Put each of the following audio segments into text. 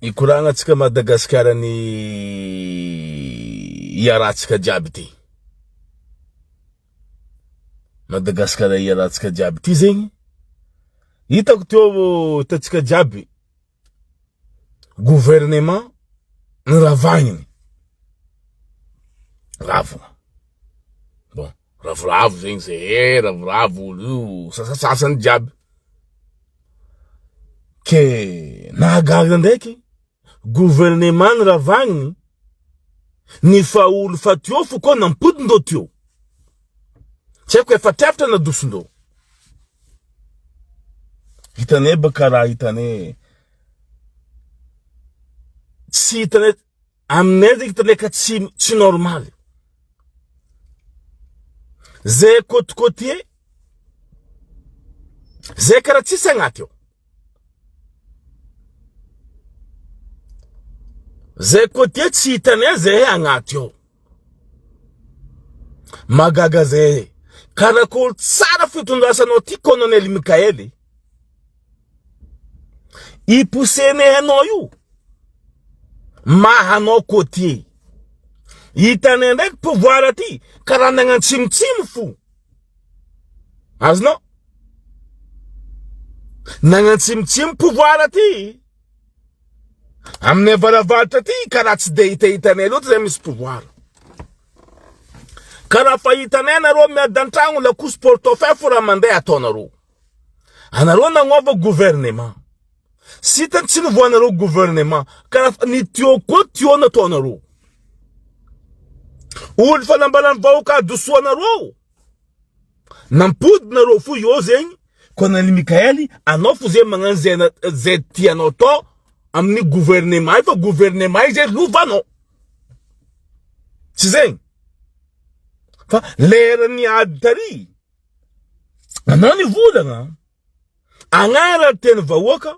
Ikoragna antsika Madagasikara ny iarahantsika jiaby ty. Madagasikara iarahantsika jiaby ty zegny. Hitako teo hitantsika jiaby gouvernement niravagniny. Ravina. Bon, ravoravo zegny zay e, ravoravo olo io, sasasasany jiaby. Ke nahagaga ndraiky gouvernement niravagniny ny fa olo fa teo fo koa nampodindreo teo. Tsy haiko efatrefatra nadosondreo. Hitanay baka raha hitanay tsy hitanay aminay zegny hitanay ka tsy tsy normaly. Zay côte côtier zay karaha tsisy agnaty ao. Zay côtier tsy hitanay zay agnaty ao. Mahagaga zay. Karakôry tsara fitondrasanao ty colonel Mikaely. I poussenay anao io mahanao côtier. Hitanay ndraiky pouvoir aty karaha nagnantsimotsimo fo. Azonao? Nagnantsimotsimo pouvoir aty. Aminay avaravaratra aty karaha tsy de hitahitanay loatra zay misy pouvoir. Karaha fahitanay anareo miady an-tragno lakosy portefeuille fo raha mandeha ataonareo. Anareo nagnova gouvernement. Sitany tsy novoanareo gouvernement. Karaha ny tuyau koa tuyau nataonareo. Olo fa nambaran'ny vahoaka adosoanareo. Nampodinareo fo io zegny. Colonel Mikaely, anao fo zegny magnano zay zay tianao atao amin'ny gouvernement io fa gouvernement io zay lovanao. Tsy zegny. Fa leran'ny ady tary. Anao nivolagna agnara teny vahoaka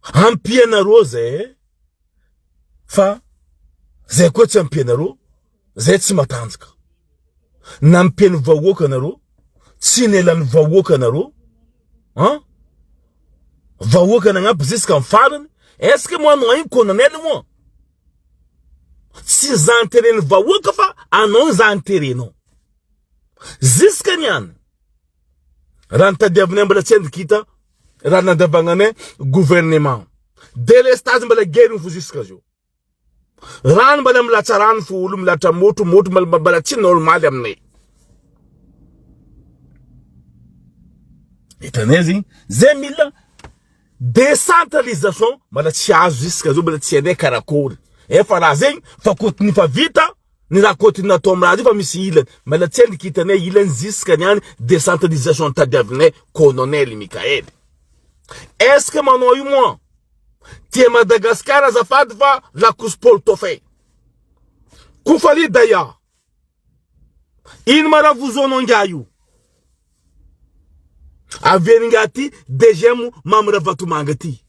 ampianareo zay fa zay koa tsy ampianareo zay tsy matanjaka nampian'ny vahoaka anareo tsy nelan'ny vahoaka anareo an vahoaka nagnampy jusqu'à ny farany est ce que moa anao igny colonel moa tsy zany teren'ny vahoaka fa anao zany terenao Jusque niany raha nitadiavinay mbola tsy endrikita raha nandavagnanay gouvernement délestage mbola guerre fo jusqu'à zio rano mbola milatsa rano fo olo milatra motro motro mbola tsy normaly aminay hitanay zegny zay mila Décentralisation mbola tsy azo jusqu'à zao mbola tsy hainay karakory. Efa raha zegny fa kotiny fa vita ny raha kotiny natao am raha zay fa misy ilany mbola tsy endriky hitanay ilany jusqu'à niany décentralisation tadiavinay colonel Mickaël. Est ce que manao io moa tia Madagascar azafady fa lakosy portefeuille. Kofaly Daya. Ino ma raha vozoanao ingahy io? Avy ingahy ty DGM Mamy Ravatomanga ty.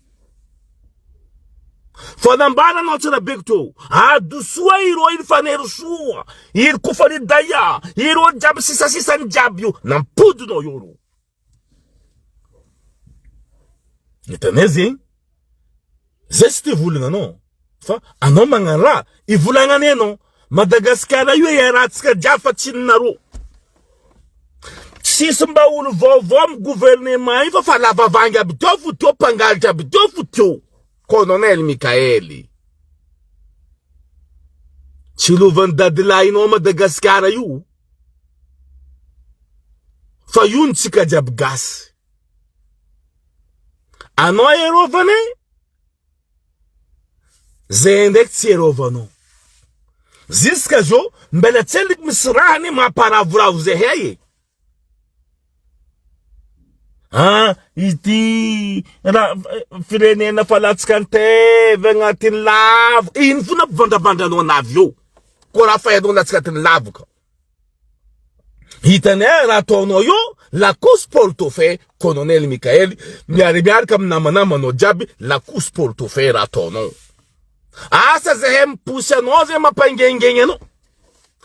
Fa nambaranao Tsarabeko teo, adosoa ireo iny Fanerisoa, iry Kofali Daya, ireo jiaby sisasisany jiaby io, nampodinao io reo. Hitanay zegny, zay tsy te volagna anao fa anao magnano raha ivolagnanay anao. Madagasikara io iarahantsika jiaby fa tsy ninareo. Tsisy mba olo vaovao amy gouvernement io fa fa lava vangy aby teo fo teo mpangalatra aby teo fo teo. Colonel Mikaely. Tsy lovan'ny dadilahinao Madagasikara io. Fa io ny tsika jiaby gasy. Anao erovana e, zay ndraiky tsy erovanao. Jusqu'à zao mbela tsy endriky misy raha anie mamparavoravo zahay e. Ah, ity raha firenena fa latsaka antevy agnatin'ny lava. Ino fona ampivandravandranao anavy eo. Koa raha fa ianao latsaka agnatin'ny lavaka. Hitanay raha ataonao io lakosy portefeuille colonel Mikaely miara miaraka amin'ny namanamanao jiaby lakosy portefeuille raha ataonao. Asa zahay miposy anao zay mampangengeny anao.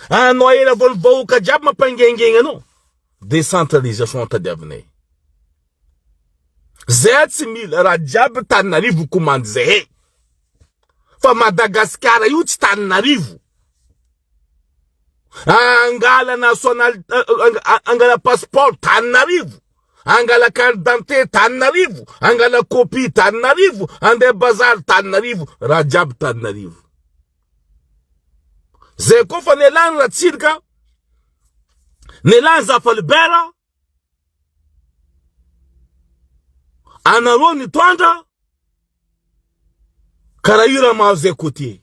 Anao ela vao ny vahoaka jiaby mampangengeny anao. Décentralisation tadiavinay. Zay tsy mila raha jiaby Tananarivo komandy zahay. Fa Madagasikara io tsy Tananarivo. Angala national angala passeport Tananarivo. Angala carte d'identité Tananarivo, angala copie Tananarivo, andeha bazary Tananarivo, raha jiaby Tananarivo. Zay koa fa nelany Ratsiraka, nelany Zafalibera, anareo nitondra karaha io raha mahazo zay côté.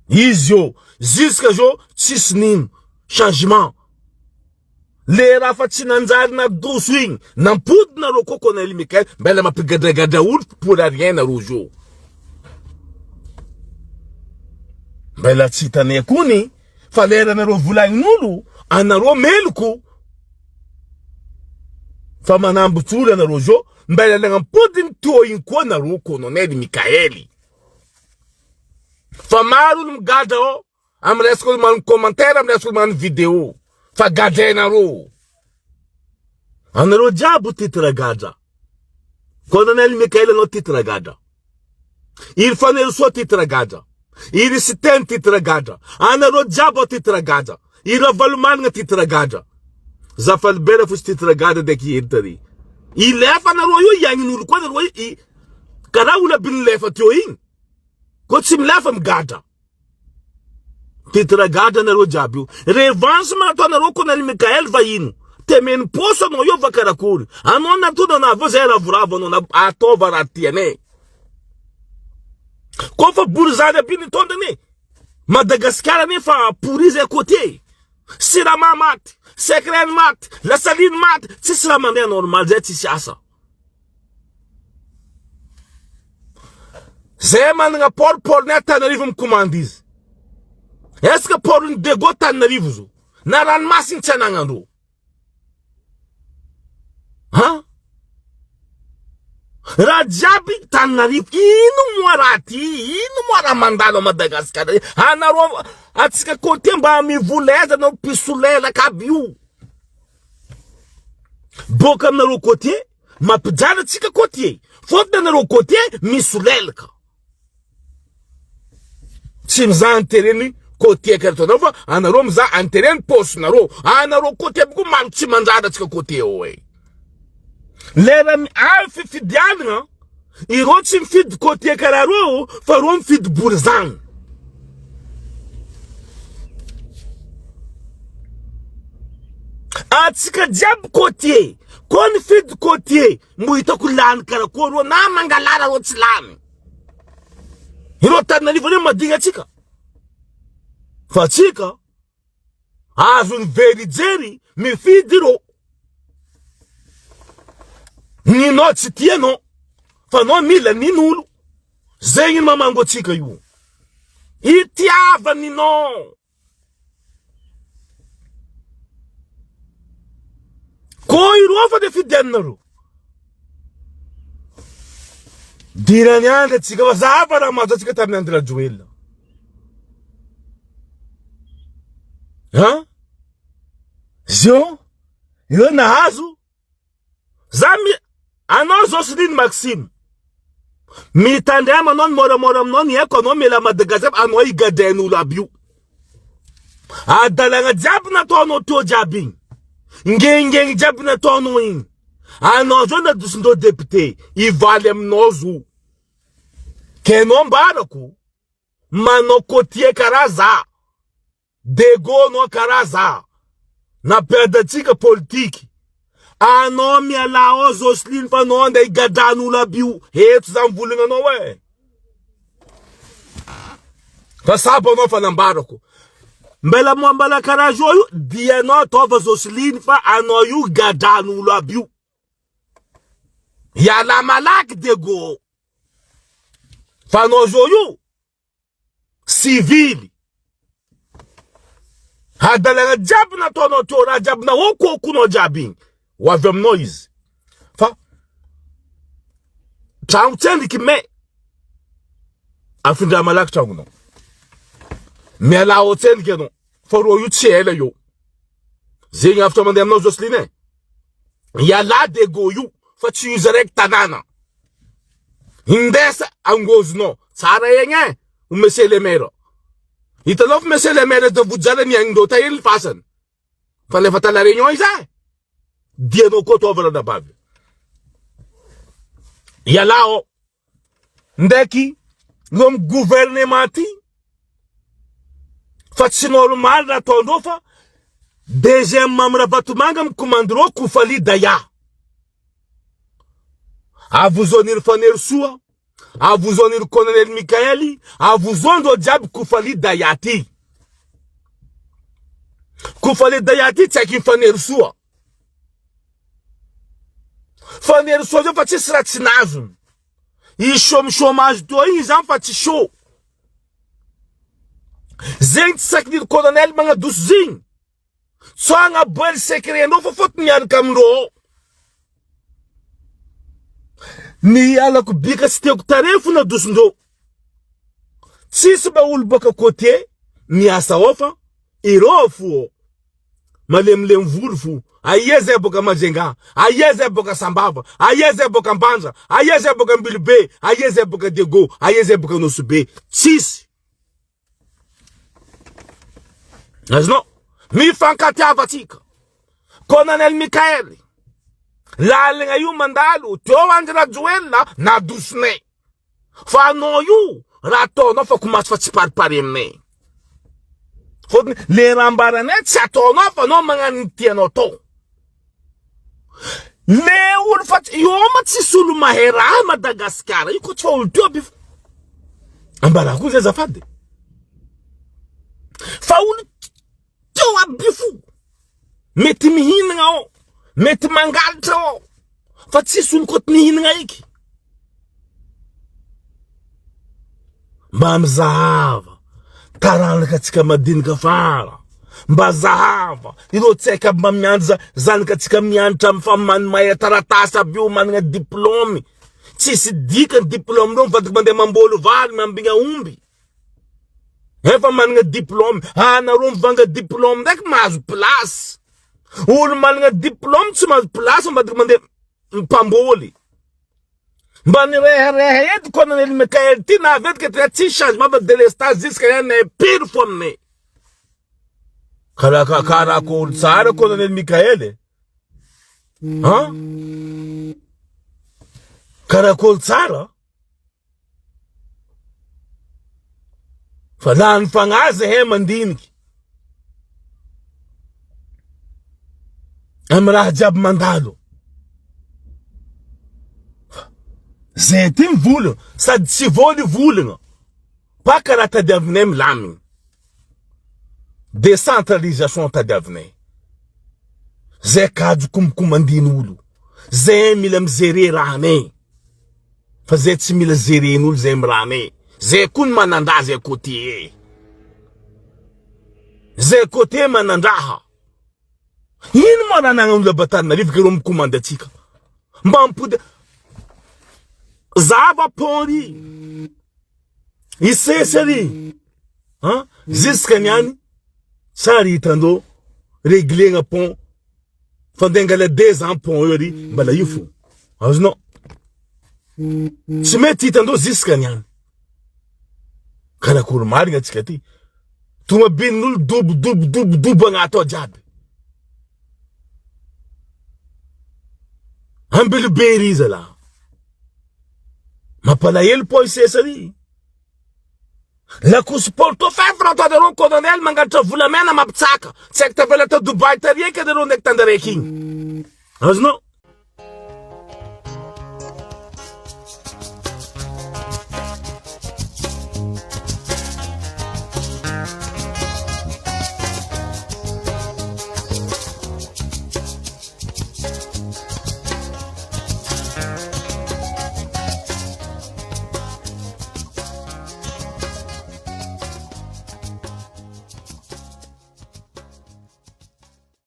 Izy io jusqu'à zao tsisy nino changement. Le raha fa tsy nanjary nadoso igny nampody nareo koa colonel Mickaël mbela mampigadragadra olo pour rien nareo zio. Mbela tsy hitanay kony fa leranareo volagnin'olo anareo meloko fa manambotry olo anareo zio mbela nagnampody ny teo igny koa nareo colonel Mickaël. Fa maro olo migadra ao Am resaka olo magnano commentaire am resaka olo magnano video fa gadrainareo. Anareo jiaby titre gadra. Colonel Mickaël anao titre gadra. Iry Fanirisoa titre gadra. Iry Siteny titre gadra. Anareo jiaby ao titre gadra. I Ravalomanana titre gadra. Zafalibera fotsy titre gadra ndraiky hery tary. Ilefa anareo io iagnin'olo koa nareo i karaha olo aby nilefa teo igny. Koa tsy milefa migadra. Titre gadra nareo jiaby io. Revanche ma nataonareo colonel Mickaël va ino? Temeno poso anao io va karakory? Anao natona anao avy eo zay ravoravo anao na ataova raha tianay. Koa fa borizany aby nitondra anie. Madagasikara anie fa pourri zay côté. Sirama maty, Secren maty, Lasaline maty, tsisy raha mandeha normal zay tsisy asa. Zay managna port, port ny Antananarivo mikomandy izy. Est-ce que port ny Dego Antananarivo zo? Na ranomasiny tsy anagnandreo. Ha? Raha jiaby Tananarivo, ino moa raha ty? Ino moa raha mandalo a Madagasikara? Anareo atsika côté mba mivoleza anareo mpisolelaka aby io. Boka aminareo côtier, mampijaly antsika côtier. Fôtony anareo côtier misolelaka. Tsy mizaha intérêt-ny côtier karaha ataonareo fa anareo mizaha intérêt-ny paosinareo. Anareo côtier aby koa maro tsy manjary antsika côtier ao e. Lera avy fifidianana, ireo tsy mifidy côtier karaha reo fa reo mifidy borizano. Antsika jiaby côtier, koa nifidy côtier, mbo hitako lany karakory reo na mangalara reo tsy lany. Ireo Antananarivo reo madigny antsika. Fa antsika azon'ny very jery mifidy ireo. Ninao tsy tianao fa anao mila nin'olo. Zegny ny mamango antsika io. Itiavaninao. Ko ireo fa de fidianareo. Dirany andry atsika fa zava raha mahazo atsika tamin'ny Andry Rajoelina. Ha? Zio, ireo nahazo Za mi anao Jocelyne Maxime. Mitandrema anao ny moramora aminao ny haiko anao miala Madagascar anao higadrain'olo aby io. Adalagna jiaby nataonao teo jiaby igny. Ngengeny jiaby nataonao igny. Anao zao nadosindreo député hivaly aminao zo. Ke anao ambarako manao côtier karaha za. Dego anao karaha za nampiady antsika politiky anao mialà ao Jocelyne fa anao andeha higadran'olo aby io eto za mivolagna anao e fa sabo anao fa nambarako mbela moambala karaha zao io dia anao ataova Jocelyne fa anao io gadran'olo aby io ialà malaky Dego fa anao zao io Sivily. Hadalana jiaby nataonao teo, raha jiaby nahokohokonao jiaby igny, ho avy aminao izy. Fa tragno tsendriky mais afindra malaky tragnonao. Mialà ao tsendriky anao, fa rô io tsy ela io. Zegny hafatra mandeha aminao Jocelyne e. Ialà Dego io. fa tsy io araiky tanàna. Indesa angozonao. Tsara egny e, o monsieur le maire. Hitanao fa monsieur le maire de Vojala niaignin-dreo tahiry ny fasany. Fa lefa ta La Réunion izy e. Dianao koa ataovy ranabavy. Ialahy ao. Ndraiky no amin'ny gouvernement ty fa tsy normal raha ataondreo fa DGM Mamy Ravatomanga mikomandy reo Kofali Daya. Avozon'iry Fanerisoa, avozon'iry Colonel Mickaël, avozon-dreo jiaby Kofali Daya ty. Kofali Daya ty tsy haiko Fanerisoa. Fanerisoa zao fa tsisy raha tsy nazony. I chôme chômage teo igny zany fa tsy chaud. Zegny tsy sakin'ily colonel magnadoso zegny. Tsy agnaboely secret ndreo fa fôtony miaraka amindreo ao. Ny alako bika tsy tiako tarehy fo nadosondreo. Tsisy mba olo baka côté miasa ao fa ireo fo ao. Malemilemy volo fo. Aia zay boka Majunga, aia zay boka Sambava, aia zay boka Ambanja, aia zay boka Ambilobe, aia zay boka Diego, aia zay boka Nosy Be. Tsisy. Azonao? Mifankatiava tsika. Colonel Mickaël, lalagna io mandalo teo Andry Rajoelina nadosonay. Fa anao io raha ataonao fa komasy fa tsy paripary aminay. Fôtony le raha ambaranay tsy ataonao fa anao magnano ny tianao atao. Le olo fa io ma tsisy olo mahay raha Madagasikara io koa tsy fa olo teo aby. Ambarako zay azafady. Fa olo teo aby fo. Mety mihinagna ao, mety mangalatra ao, fa tsisy olo koa mihinagna eky. Mba mizahava taranaka antsika madinika afara. Mba zahava ireo tsy haiko aby mba miandry zanaka antsika mianatra amin'ny fa mahay taratasy aby io manana diplôme. Tsisy dikany diplôme reo mivadika mandeha mamboly vary miambigna omby. Efa manana diplôme, anareo mivanga diplôme ndraiky mahazo place. Olo manana diplôme tsy mahazo place mivadika mandeha mpamboly. Mba nirehareha eto colonel Mickaël ty nahavetika ty tsisy changement fa délestage jusqu'à ihany pire fo aminay. Karaha karaha ko olo tsara colonel Mickaël e. Han? Karaha ko olo tsara. Fa lany fagnahy zahay mandiniky. Amy raha jiaby mandalo. Zay ty mivolagna sady tsy voly volagna. Paka raha tadiavinay milamigny. Décentralisation tadiavinay. Zay kajo komkomandin'olo. Zay mila mi-gérer rahanay. Fa zay tsy mila geren'olo zay mirana e. Zay koa ny manandraha zay côté e. Zay côté manandraha. Ino ma raha anagnan'olo aby Antananarivo ke reo mikomandy atsika. Mba mipody Zava pont ry. Isesa ry. Han? Jusqu'à niany tsary hitandreo reglegna pont Fa ndeha angala 2 ans pont eo ary mbala io fo. Azonao? Tsy mety hitandreo jusqu'à niany. Karakory marigna atsika ty. Tomobilin'olo dobo dobo dobo dobo agnaty ao jiaby. Ambilobe ry zalahy. Mampalahelo pont isesa ry. Lakosy Porto Fevre ataonareo colonel mangalatra volamena mampitsaka. Tsy haiko tavela tao Dubaï tary eky nareo ndraiky tandaraiky igny. Azonao?